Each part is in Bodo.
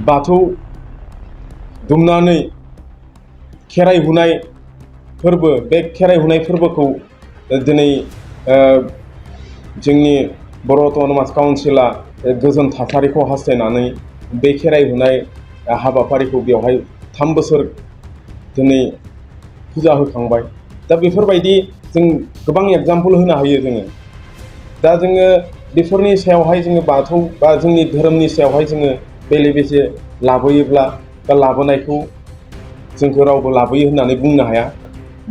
बाथौ दुमनानै खेराइ हुनाय फोरबो, बे खेराइ हुनाय फोरबोखौ दिनै जोंनि बर' अट'नमास काउन्सिला गोजोन थासारिखौ हास्थायनानै बे खेराइ हुनाय हाबाफारिखौ बेवहाय 3 बोसोर दिनै फुजा होखांबाय। दा बेफोरबायदि जों गोबां एग्जाम्पल होनो हायो जोङो। दा जोङो बेफोरनि सायावहाय जोङो बाथौ बा जोंनि धोरोमनि सायावहाय जोङो बेले बेजे लाबोयोब्ला बा लाबोनायखौ जोंखौ रावबो लाबोयो होननानै बुंनो हाया।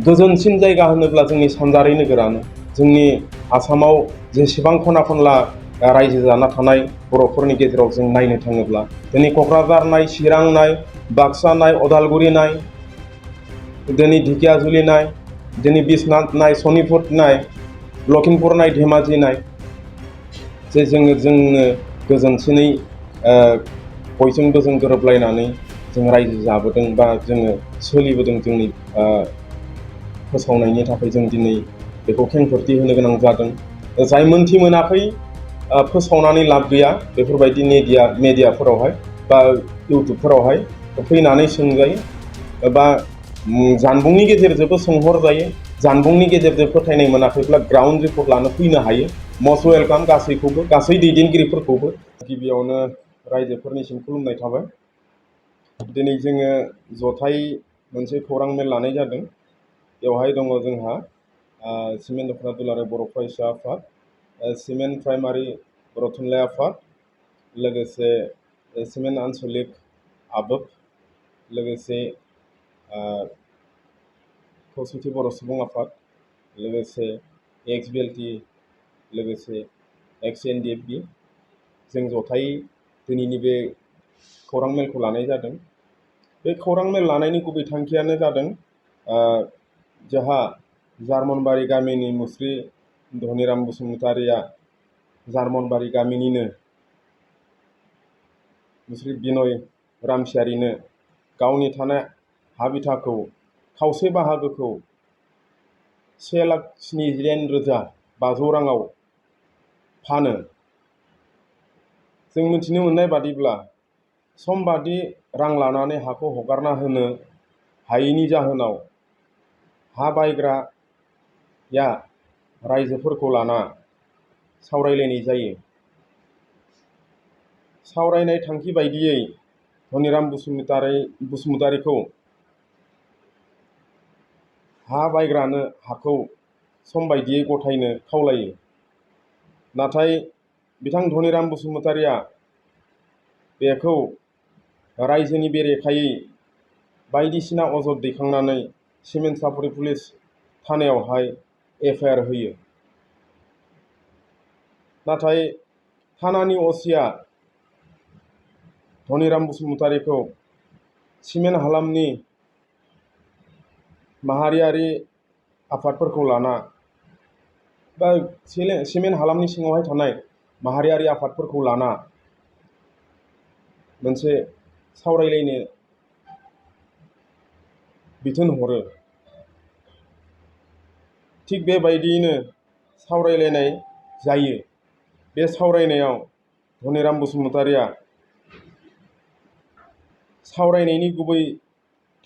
गोजोनसिन जायगा होनोब्ला जोंनि सानजारि नोगोरानो। जोंनि आसामाव जेसेबां खना खनला रायजो जाना थानाय बर'फोरनि गेजेराव जों नायनो थाङोब्ला दिनै क'क्राझार नाय, चिरां नाय, बाक्सा नाय, अदालगुरि नाय, दिनै ढेकियाजुलि नाय, दिनै बिश्वनाथ नाय, सनितपुर नाय, लखिमपुर नाय, धेमाजि नाय, जे जोङो गोजोनसिनै बयजोंबो जों गोरोबलायनानै जों रायजो जाबोदों बा जोङो सोलिबोदों। जोंनि फोसावनायनि थाखाय जों दिनै बेखौ खेंफोरथि होनो गोनां जादों। जाय मोनथि मोनाखै फोसावनानै लाब गैया। बेफोरबायदि मेडियाफोरावहाय बा इउटुबफोरावहाय फैनानै सोंजायो बा जानबुंनि गेजेरजोंबो सोंहरजायो। जानबुंनि गेजेरजों फोथायनाय मोनाखैब्ला ग्राउन्ड रिपर्ट लानो फैनो हायो। मस्ट वेलकाम गासैखौबो, गासै दैदेनगिरिफोरखौबो। गिबियावनो रायजोफोरनिसिम खुलुमनाय थाबाय। दिनै जोङो जथाय मोनसे खौरां मेल लानाय जादों। बेवहाय दङ जोंहा सिमेन्ट दख'ना दुलाराय बर' फरायसा आफाद, सिमेन्ट प्राइमारि बर' थुनलाइ आफाद, लोगोसे सिमेन्ट आन्सलिक आबोफ, लोगोसे खौसेथि बर' सुबुं आफाद, लोगोसे XBLT, लोगोसे XNDF-B, जों जथायै दिनैनि बे खौरां मेलखौ लानाय जादों। बे खौरां मेल लानायनि गुबै थांखियानो जादों जोंहा जार्मनबारि गामिनि मुस्रि धनिराम बसुमतारिया जार्मनबारि गामिनिनो मुस्रि बिनय रामसियारिनो गावनि थानाय हा बिथाखौ खावसे बाहागोखौ 1,79,500 राङाव फानो। जों मिथिनो मोननाय बादिब्ला समबादि रां लानानै हाखौ हगारना होनो हायैनि जाहोनाव हा बायग्राया रायजोफोरखौ लाना सावरायलायनाय जायो। सावरायनाय थांखि बायदियै धनिराम बसुमतारिखौ हा बायग्रानो हाखौ सम बायदियै गथायनो खावलायो। नाथाय बिथां धनिराम बसुमतारिया बेखौ रायजोनि बेरेखायै बायदिसिना अजद दैखांनानै सिमेन्ट सापरि पुलिस थानायावहाय FIR होयो। नाथाय थानानि असिया धनिराम बसुमतारिखौ सिमेन्ट हालामनि माहारियारि आफादफोरखौ लाना बा सिमेन्ट हालामनि सिङावहाय थानाय माहारियारि आफादफोरखौ लाना मोनसे सावरायलायनो बिथोन हरो। थिग बेबायदियैनो सावरायलायनाय जायो। बे सावरायनायाव धनिराम बसुमतारिया सावरायनायनि गुबै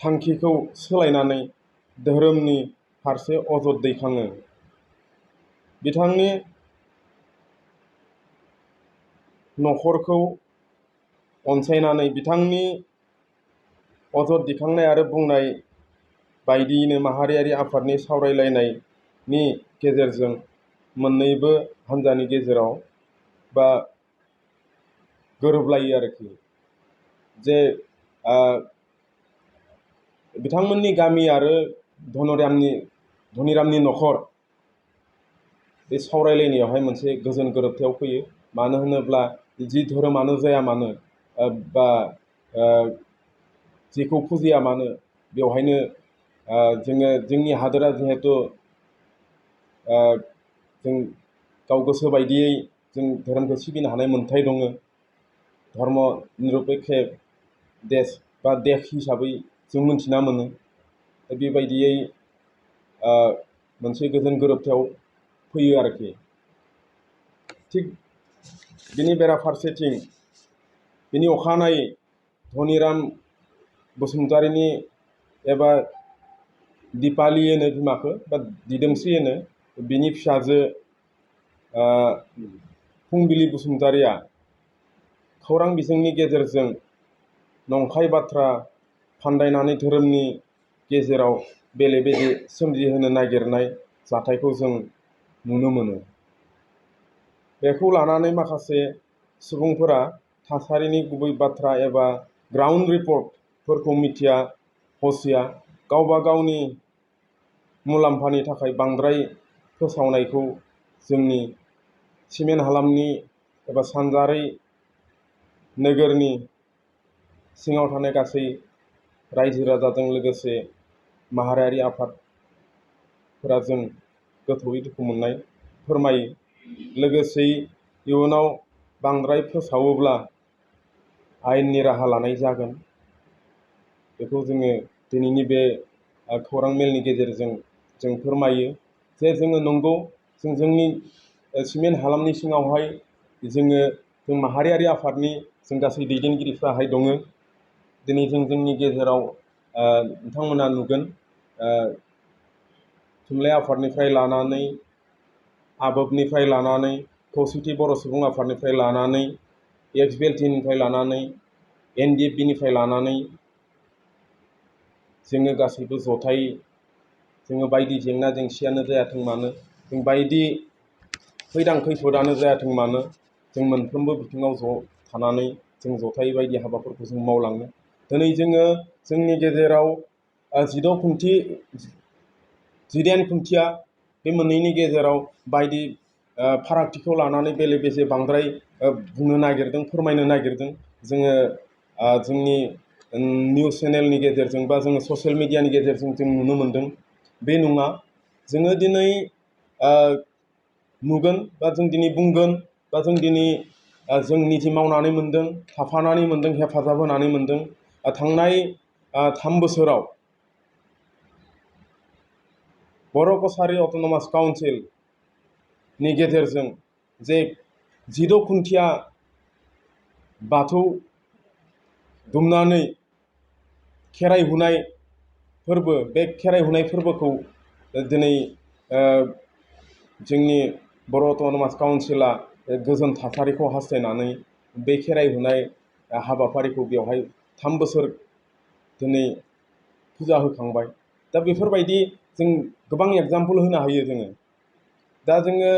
थांखिखौ सोलायनानै धोरोमनि फारसे अजद दैखाङो। बिथांनि न'खरखौ अनसायनानै बिथांनि अजद दिखांनाय आरो बुंनाय बायदियैनो माहारियारि आफादनि सावरायलायनायनि गेजेरजों मोननैबो हान्जानि गेजेराव बा गोरोबलायो आरोखि। जे बिथांमोननि गामि आरो धनिरामनि न'खर बे सावरायलायनायावहाय मोनसे गोजोन गोरोबथायाव फैयो। मानो होनोब्ला जि धोरोमानो जाया मानो बा जेखौ फुजिया मानो बेवहायनो जोंनि हादोरा जिहेथु जों गाव गोसो बायदियै जों धोरोमखौ सिबिनो हानाय मोन्थाय दङ। धर्म निरपेक्ष देश बा देश हिसाबै जों मिन्थिना मोनो। बेबायदियै मोनसे गोजोन गोरोबथायाव फैयो आरोखि। थिग बिनि बेराफारसेथिं बिनि अखानायै धनिराम बसुमतारीनि एबा दिपाली होनो बिमाखौ बा दिदोमस्रि होनो बिनि फिसाजो फुंबिलि बसुमतारीया खौरां बिजोंनि गेजेरजों नंखाय बाथ्रा फान्दायनानै धोरोमनि गेजेराव बेले बेजे सोमजिहोनो नागिरनाय जाथायखौ जों नुनो मोनो। बेखौ लानानै माखासे सुबुंफोरा थासारिनि गुबै बाथ्रा एबा ग्राउन्ड रिपर्टफोरखौ मिथिया हसिया गावबा गावनि मुलाम्फानि थाखाय बांद्राय फोसावनायखौ जोंनि सिमेन्ट हालामनि एबा सानजारै नोगोरनि सिङाव थानाय गासै रायजो राजाजों लोगोसे माहारियारि आफादफोरा जों गोथौयै दुखु मोननाय फोरमायो। लोगोसेयै इयुनाव बांद्राय फोसावोब्ला आयेननि राहा लानाय जागोन बेखौ जोङो दिनैनि बे खौरां मेलनि गेजेरजों जों फोरमायो जे जोङो नंगौ जोंनि सिमेन्ट हालामनि सिङावहाय जों माहारियारि आफादनि जों गासै दैदेनगिरिफ्राहाय दङ। दिनै जोंनि गेजेराव नोंथांमोना नुगोन थुनलाइ आफादनिफ्राय लानानै आबोबनिफ्राय लानानै खौसेथि बर' सुबुं आफादनिफ्राय लानानै XBLT-निफ्राय लानानै NDFB-निफ्राय लानानै जोङो गासैबो जथायै जोङो बायदि जेंना जेंसियानो जायाथों मानो जों बायदि खैदां खैफोदानो जायाथों मानो जों मोनफ्रोमबो बिथिङाव ज' थानानै जों जथायै बायदि हाबाफोरखौ जों मावलाङो। दिनै जोङो जोंनि गेजेराव 19 खुन्थिया बे मोननैनि गेजेराव बायदि फारागथिखौ लानानै बेले बेजे बांद्राय बुंनो नागिरदों फोरमायनो नागिरदों जोङो जोंनि निउस चेनेलनि गेजेरजों बा जोङो ससियेल मिडियानि गेजेरजों जों नुनो मोनदों। बे नङा जोङो दिनै नुगोन बा जों दिनै बुंगोन बा जों दिनै जों निजि मावनानै मोनदों थाफानानै मोनदों हेफाजाब होनानै मोनदों। थांनाय 3 बोसोराव बर' कछारी अट'नमास काउन्सिलनि गेजेरजों जे 16 खुन्थिया बाथौ दुमनानै खेराइ हुनाय फोरबो बे खेराइ हुनाय फोरबोखौ दिनै जोंनि बर' अट'नमास काउन्सिला गोजोन थासारिखौ हास्थायनानै बे खेराइ हुनाय हाबाफारिखौ बेवहाय 3 बोसोर दिनै फुजा होखांबाय। दा बेफोरबायदि जों गोबां एग्जाम्पल होनो हायो जोङो। दा जोङो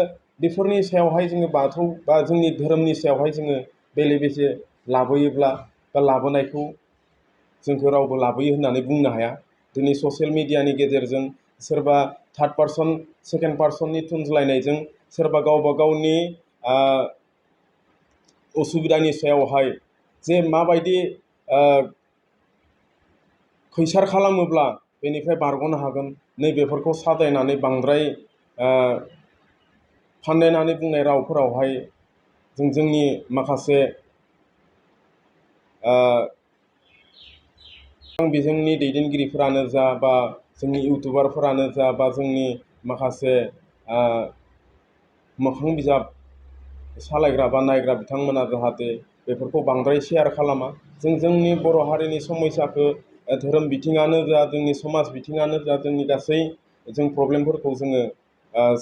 बेफोरनि सायावहाय जोङो बाथौ बा जोंनि धोरोमनि सायावहाय जोङो बेले बेजे लाबोयोब्ला बा लाबोनायखौ जोंखौ रावबो लाबोयो होननानै बुंनो हाया। दिनै ससियेल मिडियानि गेजेरजों सोरबा थार्ड पार्सन सेकेन्ड पार्सननि थुनज्लायनायजों सोरबा गावबा गावनि उसुबिदानि सायावहाय जे माबायदि खैसार खालामोब्ला बेनिफ्राय बारग'नो हागोन नैबेफोरखौ साजायनानै बांद्राय फान्दायनानै बुंनाय रावफोरावहाय जोंनि माखासे बिजोंनि दैदेनगिरिफोरानो जा बा जोंनि इउटुबारफोरानो जा बा जोंनि माखासे मोखां बिजाब सालायग्रा बा नायग्रा बिथांमोना जाहाथे बेफोरखौ बांद्राय शेयार खालामा। जोंनि बर' हारिनि समयसाखौ धोरोम बिथिङानो जा जोंनि समाज बिथिङानो जा जोंनि गासै जों प्रब्लेमफोरखौ जोङो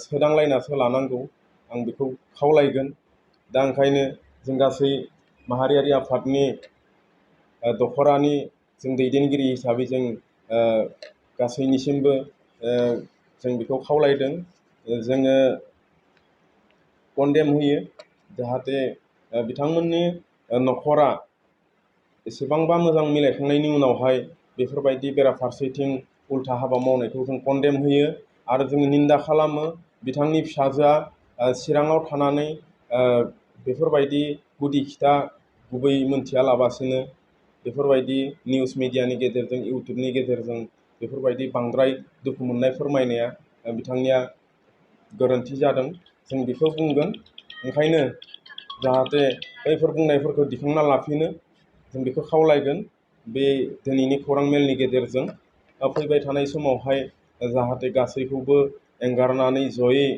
सोदांलायनासो लानांगौ आं बेखौ खावलायगोन। दा ओंखायनो जों गासै माहारियारि आफादनि दख'रानि जों दैदेनगिरि हिसाबै जों गासैनिसिमबो जों बेखौ खावलायदों जोङो कन्डेम होयो जाहाथे बिथांमोननि न'खरा एसेबांबा मोजां मिलायखांनायनि उनावहाय बेफोरबायदि बेराफारसेथिं उल्था हाबा मावनायखौ जों कन्डेम होयो आरो जोङो निन्दा खालामो। बिथांनि फिसाजोआ चिराङाव थानानै बेफोरबायदि गुदि खिथा गुबै मोनथियालाबासिनो बेफोरबायदि निउस मिडियानि गेजेरजों इउटुबनि गेजेरजों बेफोरबायदि बांद्राय दुखु मोननाय फोरमायनाया बिथांनिया गोरोन्थि जादों जों बेखौ बुंगोन। ओंखायनो जाहाथे बैफोर बुंनायफोरखौ दिखांना लाफिनो जों बेखौ खावलायगोन। बे दिनैनि खौरां मेलनि गेजेरजों फैबाय थानाय समावहाय जाहाथे गासैखौबो एंगारनानै जयै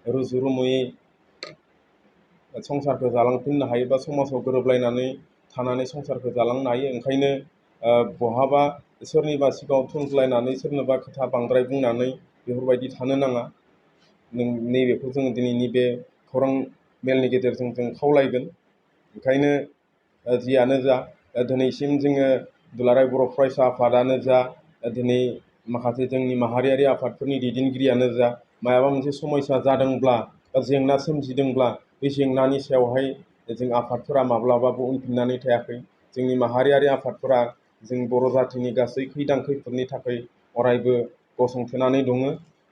रुजु रुमुयै संसारखौ जालांफिननो हायो बा समाजाव गोरोबलायनानै थानानै संसारखौ जालांनो हायो। ओंखायनो बहाबा सोरनिबा सिगाङाव थुनज्लायनानै सोरनोबा खोथा बांद्राय बुंनानै बेफोरबायदि थानो नाङा। नैबेखौ जोङो दिनैनि बे खौरां मेलनि गेजेरजों जों खावलायगोन। ओंखायनो जियानो जा दिनैसिम जोङो दुलाराय बर' फरायसा आफादानो जा दिनै माखासे जोंनि माहारियारि आफादफोरनि दैदेनगिरियानो जा मायाबा मोनसे समस्या जादोंब्ला बा जेंना सोमजिदोंब्ला बे जेंनानि सायावहाय जों आफादफोरा माब्लाबाबो उनफिननानै थायाखै। जोंनि माहारियारि आफादफोरा जों बर' जाथिनि गासै खैदां खैफोदनि थाखाय अरायबो गसंथेनानै दङ।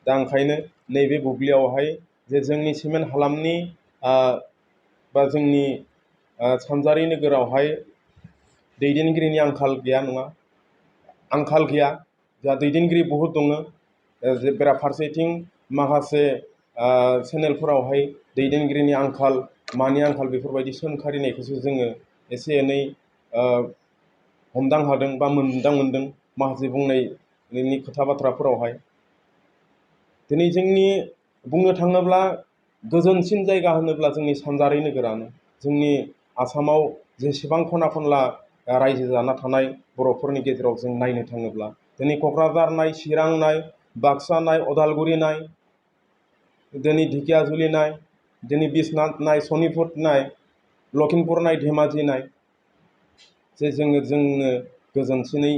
दा ओंखायनो नैबे बुब्लियावहाय जे जोंनि सिमेन्ट हालामनि बा जोंनि सानजारि नोगोरावहाय दैदेनगिरिनि आंखाल गैया नङा, आंखाल गैया, जोंहा दैदेनगिरि बहुद दङ। जे बेराफारसेथिं माखासे चेनेलफोरावहाय दैदेनगिरिनि आंखाल, मानि आंखाल बेफोरबायदि सोंखारिनायखौसो जोङो एसे एनै हमदां हादों बा मोनदां मोनदों माखासे बुंनायनि खोथा बाथ्राफोरावहाय। दिनै जोंनि बुंनो थाङोब्ला गोजोनसिन जायगा होनोब्ला जोंनि सानजारि नोगोरानो। जोंनि आसामाव जेसेबां खना खनला रायजो जाना थानाय बर'फोरनि गेजेराव जों नायनो थाङोब्ला दिनै क'क्राझार नाय, चिरां नाय, बाक्सा नाय, अदालगुरि नाय, दिनै ढेकियाजुलि नाय, दिनै बिश्वनाथ नाय, सनितपुर नाय, लखिमपुर नाय, धेमाजि नाय, जे जोङो गोजोनसिनै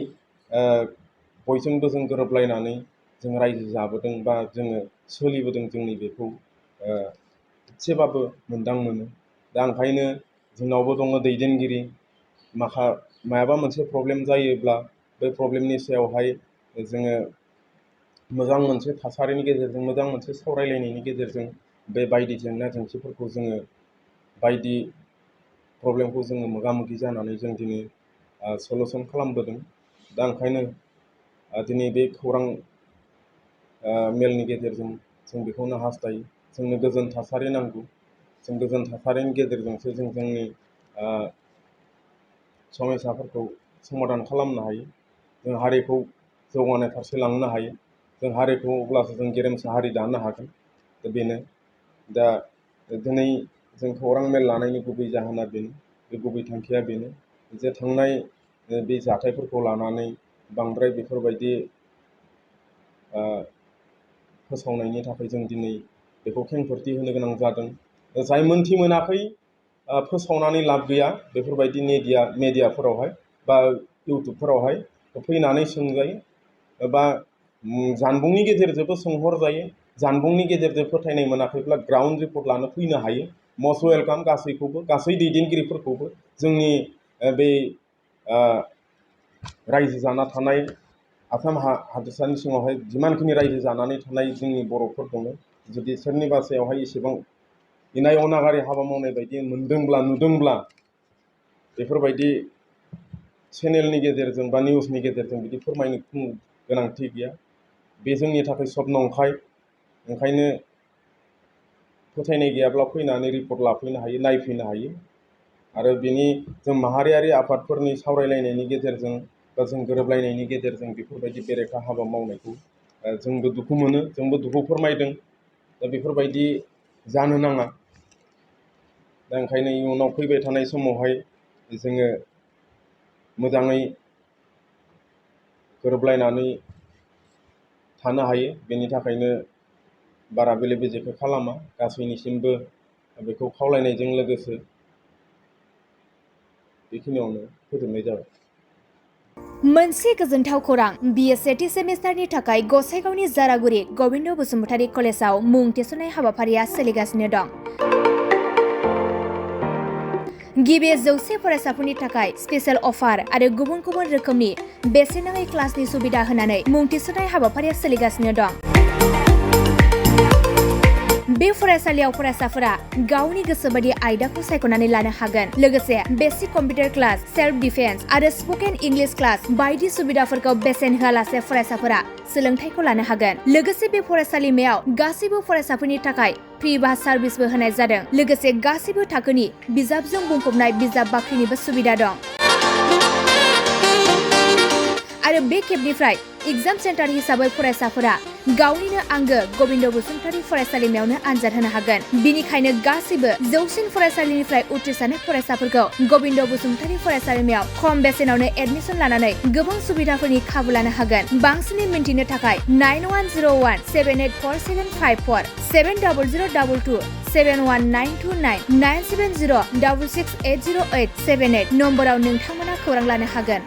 बयजोंबो जों गोरोबलायनानै जों रायजो जाबोदों बा जोङो सोलिबोदों, जोंनि बेखौ एसेबाबो मोनदां मोनो। दा ओंखायनो जोंनावबो दङ दैदेनगिरि। मायाबा मोनसे प्रब्लेम जायोब्ला बे प्रब्लेमनि सायावहाय जोङो मोजां मोनसे थासारिनि गेजेरजों, मोजां मोनसे सावरायलायनायनि गेजेरजों बे बायदि जेंना जेंसिफोरखौ जोङो बायदि प्रब्लेमखौ जोङो मोगा मोगि जानानै जों दिनै सलुसन खालामबोदों। दा ओंखायनो दिनै बे खौरां मेलनि गेजेरजों जों बेखौनो हास्थायो, जोंनो गोजोन थासारि नांगौ। जों गोजोन थासारिनि गेजेरजोंसो जों जोंनि समस्याफोरखौ समाधान खालामनो हायो। जों हारिखौ जौगानाय फारसे लांनो हायो। जों हारिखौ अब्लासो जों गेरेमसा हारि दानो हागोन। दा बेनो। दा दिनै जों खौरां मेल लानायनि गुबै जाहोना बेनो, बे गुबै थांखिया बेनो जे थांनाय बे जाथायफोरखौ लानानै बांद्राय बेफोरबायदि फोसावनायनि थाखाय जों दिनै बेखौ खेंफोरथि होनो गोनां जादों। जाय मोनथि मोनाखै फोसावनानै लाब गैया। बेफोरबायदि मेडियाफोरावहाय बा इउटुबफोरावहाय फैनानै सोंजायो बा जानबुंनि गेजेरजोंबो सोंहरजायो। जानबुंनि गेजेरजों फोथायनाय मोनाखैब्ला ग्राउन्ड रिपर्ट लानो फैनो हायो। मस्ट वेलकाम गासैखौबो, गासै दैदेनगिरिफोरखौबो। जोंनि बे रायजो जाना थानाय आसाम हादोरसानि सिङावहाय जिमानखिनि रायजो जानानै थानाय जोंनि बर'फोर दङ, जुदि सोरनिबा सायावहाय एसेबां इनाय अनागारि हाबा मावनाय बायदि मोनदोंब्ला, नुदोंब्ला बेफोरबायदि चेनेलनि गेजेरजों बा निउसनि गेजेरजों बिदि फोरमायनो गोनांथि गैया। बे जोंनि थाखाय सब नंखाय। ओंखायनो फोथायनाय गैयाब्ला फैनानै रिपर्ट लाफैनो हायो, नायफैनो हायो। आरो जों माहारियारि आफादफोरनि सावरायलायनायनि गेजेरजों बा जों गोरोबलायनायनि गेजेरजों बेफोरबायदि बेरेखा हाबा मावनायखौ जोंबो दुखु मोनो, जोंबो दुखु फोरमायदों। दा बेफोरबायदि जानो नाङा। दा ओंखायनो इयुनाव फैबाय थानाय समावहाय जोङो मोजाङै गोरोबलायनानै थानो हायो। बेनि थाखायनो बारा बेले बेजेखौ खालामा। गासैनिसिमबो बेखौ खावलायनायजों लोगोसे बेखिनियावनो फोजोबनाय जाबाय। मोनसे गोजोनथाव खौरां, बिए सेथि सेमिस्टारनि थाखाय गसाइगावनि जारागुरि गबिन्द बसुमतारी कलेजाव मुं थिसननाय हाबाफारिया सोलिगासिनो दं। गिबि 100 फरायसाफोरनि थाखाय स्पेशेल अफार आरो गुबुन गुबुन रोखोमनि बेसेन नाङै क्लासनि सुबिदा होनानै मुं थिसननाय हाबाफारिया सोलिगासिनो दं। बे फरायसालियाव फरायसाफोरा गावनि गोसोबायदि आयदाखौ सायख'नानै लानो हागोन। लोगोसे basic computer class, self defence आरो स्पकेन इंलिश क्लास बायदि सुबिदाफोरखौ बेसेन होआलासे फरायसाफोरा सोलोंथाइखौ लानो हागोन। लोगोसे बे फरायसालिमायाव गासैबो फरायसाफोरनि थाखाय फ्रि बास सार्भिसबो होनाय जादों। लोगोसे गासैबो थाखोनि बिजाबजों बुंफबनाय बिजाब बाख्रिनिबो सुबिदा दं। आरो बे खेबनिफ्राय एग्जाम सेन्टार हिसाबै फरायसाफोरा गावनिनो आंगो गबिन्द बसुमतारी फरायसालिमायावनो आनजाद होनो हागोन। बिनिखायनो गासिबो जौसिन फरायसालिनिफ्राय उथ्रिसारनाय फरायसाफोरखौ गबिन्द बसुमतारी फरायसालिमायाव खम बेसेनावनो एडमिसन लानानै गोबां सुबिदाफोरनि खाबु लानो हागोन। बांसिनै मिन्थिनो थाखाय 9101784754 7002 71929 97066808878 नम्बराव नोंथांमोना खौरां लानो हागोन।